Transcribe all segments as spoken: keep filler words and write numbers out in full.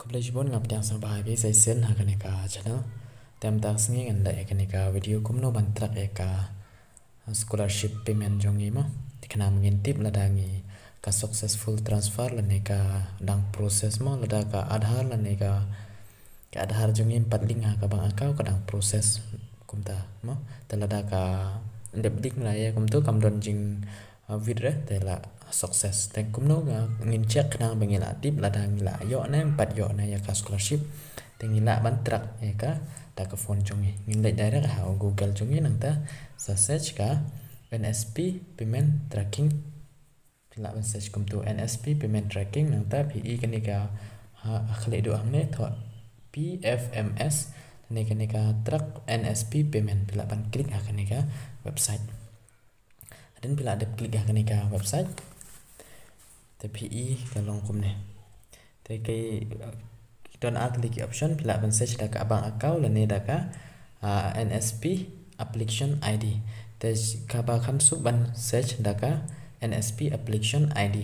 Khublei shibun, nga pdiang sngewbha ïa phi sa shisien ha kane ka channel. Te mynta ka sngi ngan leh ïa kane ka video kumno ban track ïa ka scholarship payment jong ngi mo. Te khnang ba ngin tip lada ngi ka successful transfer lane ka dang process mo, lada ka Aadhaar lane ka, ka Aadhaar jong ngi em pat link ha ka bank account ka dang process kumta mo. Te lada ka dep link la ïa kumto kam don jing uh, withdraw te la success. Te kumno nga ngin check khnang ba ngi la tip lada ngi la ïoh ne em pat ïoh ne ïa ka scholarship. Te ngi lah ban track ïa ka da ka phone jong ngi. Ngin leit direct ha Google jong ngi nangta sa search ka N S P payment tracking. Phi lah ban search kumto N S P payment tracking nangta phi i kane ka ha, ha khleh duh hangne thoh P F M S ne kane ka track N S P payment. Phi lah ban click ha kane ka website. Hadien phi lah dep click ha kane ka website. Te phi i ka long kumne. Te ki don ar tylli ki option, phi lah ban search da ka bank account lane da ka, ah, N S P application I D. Te kaba kham suk ban search da ka N S P application I D.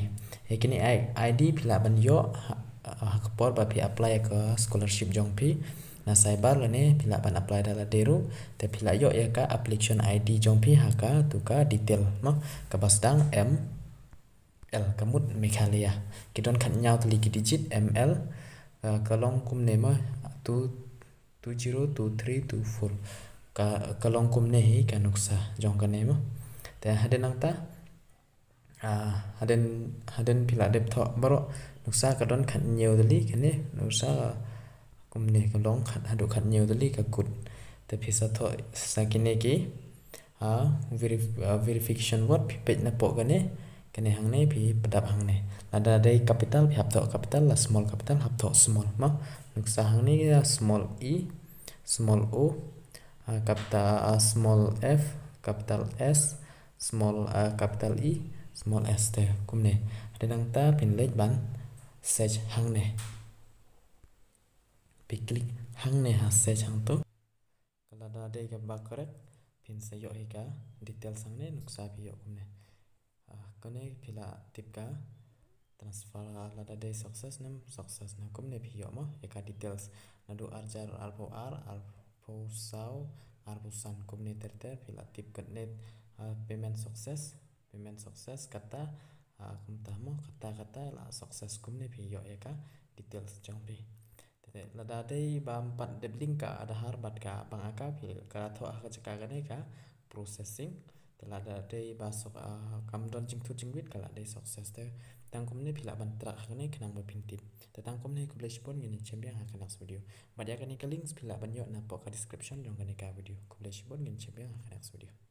Ïa kine I D phi lah ban ïoh ha, ha ka por ba phi apply ka scholarship jong phi na cyber lane phi lah ban apply da lade ruh. Te phi lah ïoh ïa ka application I D jong phi ha katu ka detail mo, kaba sdang M L, ka mut Meghalaya. Ki don khatnïaw tylli ki digit M L, ah, ka long kumne mo, two, two zero two three two four. Ka, ka long kumne hi ka nuksa jong kane mo. Te hadien nangta, ah, hadien, hadien phi lah dep thoh baroh nuksa ka don khatnïaw tylli kane nuksa kumne ka long khat haduh khatnïaw tylli ka kut. Te phi sa thoh sa kine ki, ah, verif-, ah, verification word phi peit na poh kane, kane hangne phi pdap hangne. Lada dei capital phi hap thoh capital, la small capital hap thoh small mo. Nuksa hangne ka small e, small o, ah, capital, ah, small F, capital S, small, ah, capital E, small S te kumne. Hadien nangta phin leit ban search hangne. Phi click hangne ha search hangto. Ka lada dei kaba correct phin sa ïoh hi ka details hangne nuksa phi ïoh kumne. Ah, kane phi lah tip ka transfer lada dei success ne em success ne kumne phi ïoh mo ïa ka details. Naduh arhajar arphew ar, arphew saw, arphew san kumne ter ter phi lah tip katne, ah, payment success, payment success kata, ah, kumta mo kata kata la success kumne phi ïoh ïa ka details jong phi. Te lada dei ba em pat dep link ka Aadhaar bad ka bank account phi ka thoh ha ka jaka kane ka processing. Te lada dei ba suk, ah, kam don jingthut jingwit ka la dei success te. Tang kumne phi lah ban track ha kane khnang ba phin tip. Te tang kumne khublei shibun ngin ïa jem biang ha ka next video. Bad ïa kane ka links phi lah ban ïoh na poh ka description jong kane ka video. Khublei shibun ngin ïa jem biang ha ka next video.